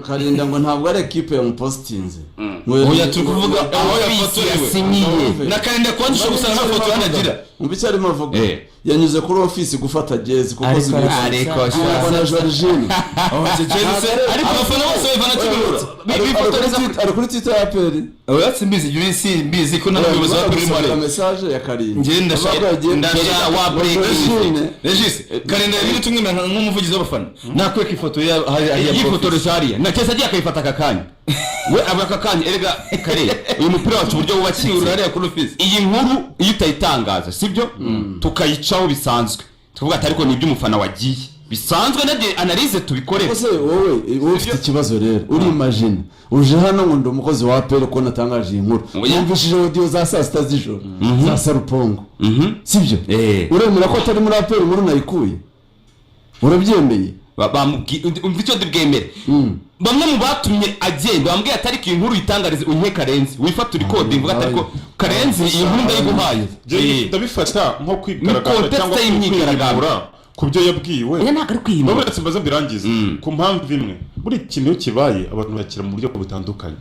Karinda ngo ntabwo ari ekipe yamupositinze. Oya, turi kuvuga aho yafotorewe. Yasinyiye. Na Karinda kubanza ushobora gusanga nta foto yanagira. Umva icyo arimo avuga. Eh. Yanyuze kuri ofisi gufata jezi kuko Ariko zibitse ariko na Jorginho. Ariko abafana bose babivana Kimihurura. Ari kuri Twitter ya APR. Oya, simbizi ibyo, simbizi ko nta muyobozi wa APR urimo. Message ya Karinda. Njye ndashaka Avuga ndashaka wa break. Jorginho. Regis, Karinda yari tumwemera nk'umuvugizi w'abafana, nakwereka ifoto ya hariya. Yifotoreje hariya na cyese agiye akayifata aka kanya, we aba aka kanya. Erega kare uyu mupira wacu uburyo wubakitse Kimihurura hariya kuri ofisi. Iyi nkuru iyo utayitangaza, sibyo, tukayicaho bisanzwe, tukavuga ati ariko ni iby'umufana wagiye bisanzwe, nabyo analyse tubikorere. Ese wowe ufite ikibazo rero, uri imagine uje hano ngo ndi umukozi wa APR ko natangaje iyi nkuru? Oya. Numvishije audio za saa 6 z'ijoro za Sarupongo, sibyo? Eh. Uremera ko atari muri APR inkuru nayikuye? Urabyemeye? Umva icyo ndibwemere: bamwe mu batumye agenda bambwiye ati ariko iyi nkuru uyitangarize unye Karenzi, wifate uri mvuga ati ariko Karenzi iyi nkuru ndayiguhaye. Njye Eh. ndabifata nko kwigaragaza Ni context cyangwa y'imyigaragambyo. kwihimura ku byo yabwiwe. Oya, ntabwo ari kwihimura. Uretse mbaze mbirangize ku mpamvu imwe: buri kintu iyo kibaye, abantu bakira mu buryo butandukanye.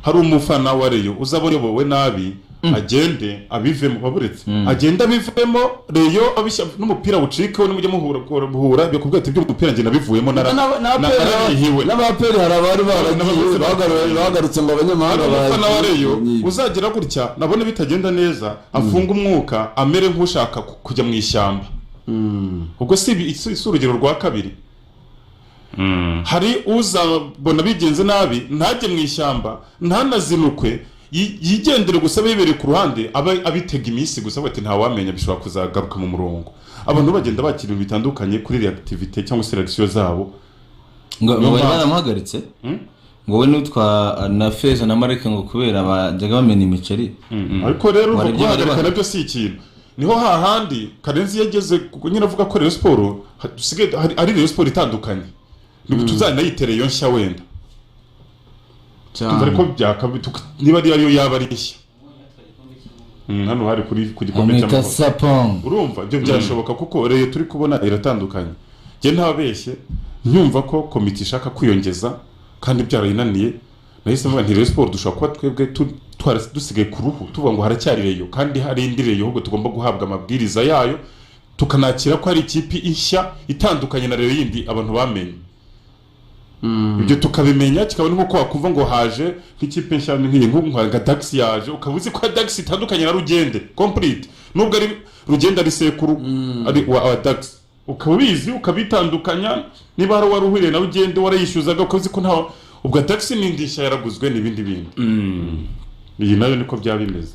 Hari umufana wa Rayon uzaba uyobowe nabi, agende abivemo, baburetse agende abivemo, Rayon abishya n'umupira wucikeho, nimujya muhura muhura bikubwira ati iby'umupira njye nabivuyemo, narabihiwe. N'aba APR hari abari baragiye bagarutse ngo abanyamahanga Hari umufana wa Rayon bagiye. uzagira gutya nabona bitagenda neza, afunga umwuka, amere nk'ushaka kujya mu ishyamba. Ubwo si si urugero rwa kabiri. Hari uzabona bigenze nabi, ntajye mu ishyamba, ntanazinukwe, yigendere gusa, abe ku ruhande, abe abitega iminsi gusa, bati ntawamenya, bishobora kuzagaruka mu murongo. Abantu bagenda bakira ibintu bitandukanye kuri réactivité cyangwa se réaction zabo. Ngo Niyo ngo bari mpamvu. baramuhagaritse, ngo we n'utwa na Feza na Mareke, ngo kubera bajyaga bamena imiceri. Ariko rero Wari urumva ibyo bari kuhagarika nabyo si ikintu. Niho hahandi Karenzi yageze, kuko nyine avuga ko Rayon Sport dusigaye ari Rayon Sport itandukanye, nibwo tuzanayitereye iyo nshya wenda. Tumva ariko niba ari ariyo yaba ari nshya. Hano hari kuri ku gikombe Amwita cy'amahoro. Sapong. Urumva ibyo byashoboka, kuko Rayon turi kubona iratandukanye. Njye ntabeshye, nyumva ko komite ishaka kwiyongeza kandi byarayinaniye, nahise mvuga nti Rayon Sport dushobora kuba twebwe dusigaye ku ruhu tuvuga ngo haracyari Rayon kandi hari indi Rayon, ahubwo tugomba guhabwa amabwiriza yayo, tukanakira ko hari ikipe nshya itandukanye na Rayon yindi abantu bamenye. Ibyo tukabimenya, kikaba ni nkuko wakumva ngo haje nk'ikipe nshya nk'iyi, nka Dax yaje, ukaba uzi ko Dax itandukanye na Rugende complete, nubwo ari Rugende ari sekuru ari wa Dax, ukaba ubizi ukabitandukanya. Niba hari uwari uhuriye na Rugende warayishyuzaga, ukaba uzi ko nta ubwo Dax n'indi nshya yaraguzwe n'ibindi bindi. Iyi nayo niko byaba bimeze.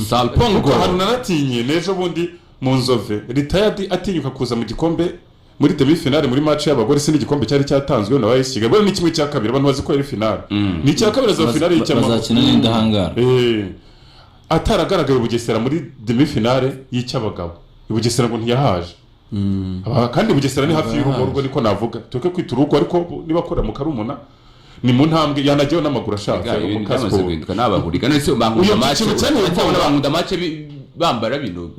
Salpongo. Kuko ahantu naratinye n'ejo bundi mu Nzove, retired atinyuka kuza mu gikombe muri demi finale, muri match y'abagore. Si n'igikombe cyari cyatanzwe na AS Kigali, buriya ni 1/2. Abantu bazi ko ari finale, ni icya kabiri, za finale y'icyamahoro. Bazakina n'indahangara. Ataragaragaye i Bugesera muri demi finale y'icy'abagabo, i Bugesera ngo ntiyahaje. Kandi Bugesera ni hafi y'urugo, rugo niko navuga, tureke kwita urugo, ariko niba akora mu Karumuna ni mu ntambwe, yanajyayo n'amaguru ashatse Ibintu mu byamaze kasiporo. guhinduka n'abahuriga. None se bankunda Uyu match cyiciro cyane uracyabona bankunda match bambara bino?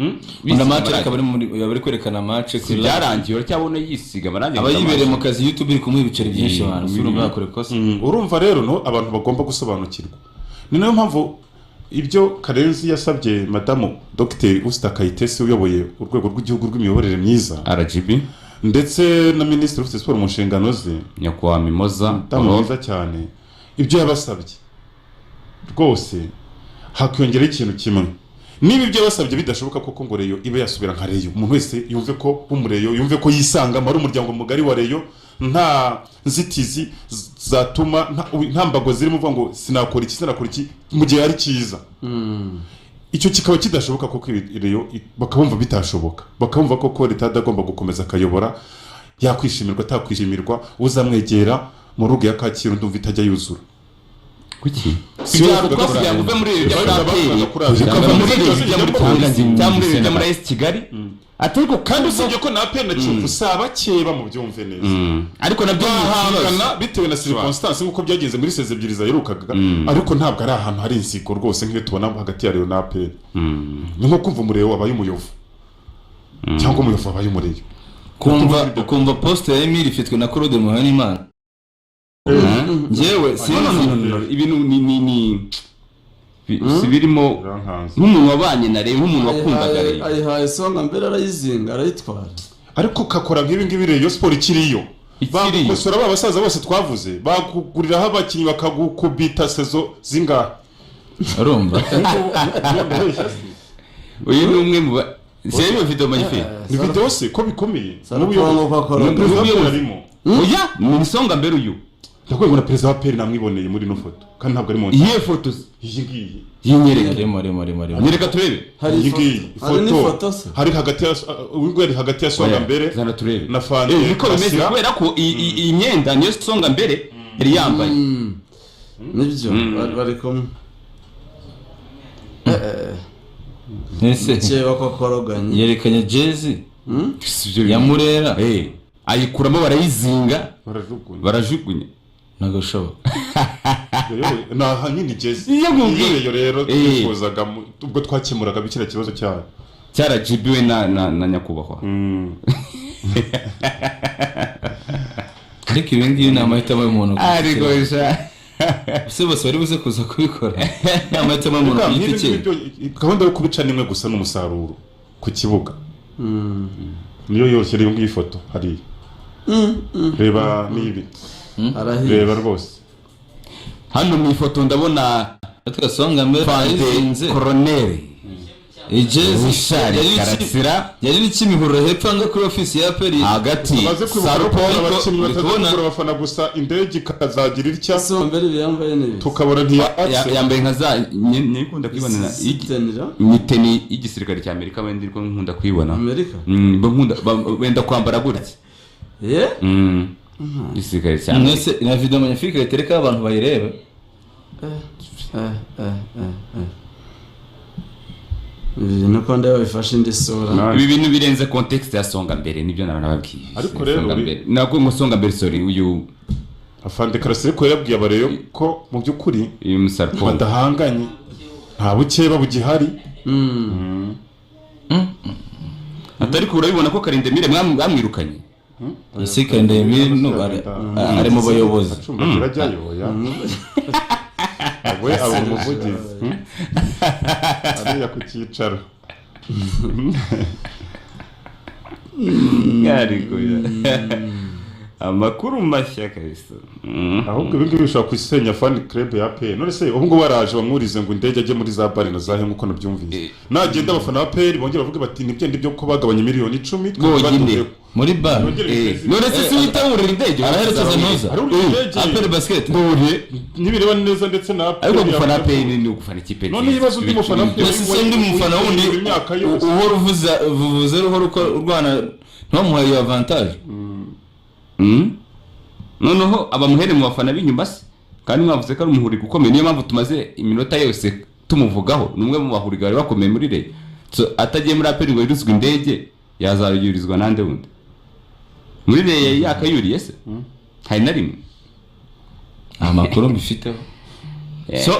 Nkunda match, ariko abari muri bari kwerekana match Si kuri live. byarangiye, uracyabona yisiga amarangi. Aba yibereye mu kazi, YouTube iri kumuha ibiceri byinshi. Abantu si urumva yakora ikosa. Urumva rero no abantu bagomba gusobanukirwa, ni nayo mpamvu ibyo Karenzi yasabye madamu Dr Usta Kayitesi uyoboye Urwego rw'Igihugu rw'Imiyoborere Myiza, RGB, ndetse na minisitiri ufite siporo mu nshingano ze, nyakubahwa Mimoza madamu Aurore. mwiza cyane, ibyo yabasabye rwose hakiyongeraho ikintu kimwe: niba ibyo yabasabye bidashoboka koko ngo Rayon ibe yasubira nka Rayon, umuntu wese yumve ko w'umureyo yumve ko yisangamo, ari umuryango mugari wa Rayon, nta nzitizi zatuma nta mbago zirimo uvuga ngo sinakora iki, sinakora iki, mu gihe ari cyiza, icyo kikaba kidashoboka koko, Rayon bakabumva bitashoboka, bakabumva koko leta agomba gukomeza akayobora, yakwishimirwa atakwishimirwa, uzamwegera mu rugo ya Kacyiru ndumva itajya yuzura. Kuki Si byarutwa wowe kugira ngo uve muri ibi bya Bavugaga APR kuri APR. ukava muri ibi bijya muri polisi cyangwa muri ibi bijya muri Senegal. AS Kigali, ariko Kandi usibye ko na APR na Kiyovu si abakeba, mu byumve neza, ariko nabyo ni ikibazo. bahangana bitewe na circonstance nk'uko byagenze muri saison ebyiri zaherukaga, ariko ntabwo ari ahantu hari inzigo rwose nk'iyo tubona hagati ya Rayon na APR. Ni nko kumva umureyo wabaye umuyovu cyangwa umuyovu wabaye umureyo. Kumva ukumva poste ya Emile ifitwe na Claude Muhanimana, njyewe No, no, sinzi. no, no, no. Ibintu ni si birimo nk'umuntu wabanye na Rayon, nk'umuntu wakundaga Rayon. Ayihaye Songa Mbere, arayizinga, arayitwara. Ariko kakora nk'ibi ngibi, Rayon Sport ikiriyo, Ikiriyo. bagukosora ba basaza bose twavuze, bakuguriraho abakinnyi, bakagukubita saison zingahe? Urumva. Uyu ni umwe mu ba seri video magnifique. Ni video se ko bikomeye? Sarpongo kwa Korode. Perezida wa APR arimo. Oya, ni Songa Mbere uyu. Ndakubwira ngo na perezida wa APR namwiboneye muri ino foto, kandi ntabwo ari mu Iyihe foto se? Iyi ngiyi. Yinyereke. Arimo, arimo, arimo, arimo. Nyereka turebe. Hari Iyi ifoto. ngiyi. Hari n'ifoto se? Hari hagati ya uyu nguyu, ari hagati ya Songa Oya, Mbere zana turebe. na Fande. Niko bimeze. Kasira. Kubera ko iyi myenda niyo Songa Mbere yari yambaye. Nibyo, bari kumwe. Ese Keba ko koroganye. yerekanye jezi Si ibyo ya bintu. Murera. Ayikuramo, barayizinga. Barajugunya. Barajugunya. Ntabwo bishoboka. Ni aha nyine igeze. Iyo nkubwiye. Iyo rero twifuzaga ubwo twakemuraga kiriya kibazo cyayo. Cyarajibiwe na nyakubahwa. Ariko ibi ngibi ni amahitamo y'umuntu ku giti Ariko cye. sha. Ese bose bari buze kuza kubikora, ni amahitamo y'umuntu ku Nk'ibi giti cye. ngibyo, gahunda yo kubica ni imwe gusa, ni umusaruro ku kibuga, niyo yoroshye. Reba ngiyi foto hariya, reba n'ibi. Arahiye. Reba rwose. Hano mu ifoto ndabona Ariko Songa Mbere Fande ayizinze. Koroneri Iyi jezi Richard yari Karasira. Yari iri Kimihurura hepfo aha ngaha kuri ofisi ya APR. Hagati Baze kwibuka ko Sarpongo. abakinnyi Ndi kubona- batazagura abafana gusa, indege ikazagira itya Songa Mbere ibi yambaye ni ibi. tukabona ntiyatse. Yambaye nka za nkunda kwibonera Sitenira. Miteni y'igisirikare cya Amerika, wenda ariko nkunda kuyibona. Amerika. Mba nkunda wenda kwambara gutya. Ye? Igisirikare cya Amerika. Mwese na video magnifique ritereka abantu bayirebe. Ibi bintu ko ndeba bifashe indi sura. Ibi bintu birenze context ya Songa Mbere, nibyo nababwiye. Ariko rero Songa Mbere ntabwo ngo Songa Mbere, sorry, uyu Afande Karasira ko yarabwiye abareyo ko mu by'ukuri uyu Musarpongo badahanganye, nta bukeba bugihari. Atari ko urabibona ko Karindemire bamwirukanye. Ese Karindemire no ari mu bayobozi? Acumbagira ajyayo, oya, we aba umuvugizi. Ariya ku cyicaro. Ariko amakuru mashya kabisa. Ahubwo ibi ngibi bishobora gusenya fan club ya APR. None se ubu ngubu baraje bamwurize ngo indege ajye muri za bare na zahe, nk'uko nabyumvise, nagenda abafana ba APR bongera bavuge bati nibyo ndibyo ko bagabanye 10 miliyoni Bonyine. twari. Muri bar. Yongere biteze None se si uhita wurira indege? Araherekeza ntuza. Hari urira indege. APR basket. Nture. Nibireba neza ndetse na APR. Ariko gufana APR ni ugufana ikipe None ibibazo undi mufana APR. Mbese se undi mufana wundi imyaka yose. uhora uvuza vuvuze, uhora uko urwana, ntibamuhaye iyo avantage. Noneho abamuhere mu bafana b'inyuma se, kandi mwavuze ko ari umuhuriga ukomeye, niyo mpamvu tumaze iminota yose tumuvugaho. Ni umwe mu bahuriga bari bakomeye muri Rayon. So, atagiye muri APR ngo yurizwe indege, yazayurizwa nande wundi muri Rayon yakayuriye se? Hari na rimwe. Nta makuru mbifiteho. So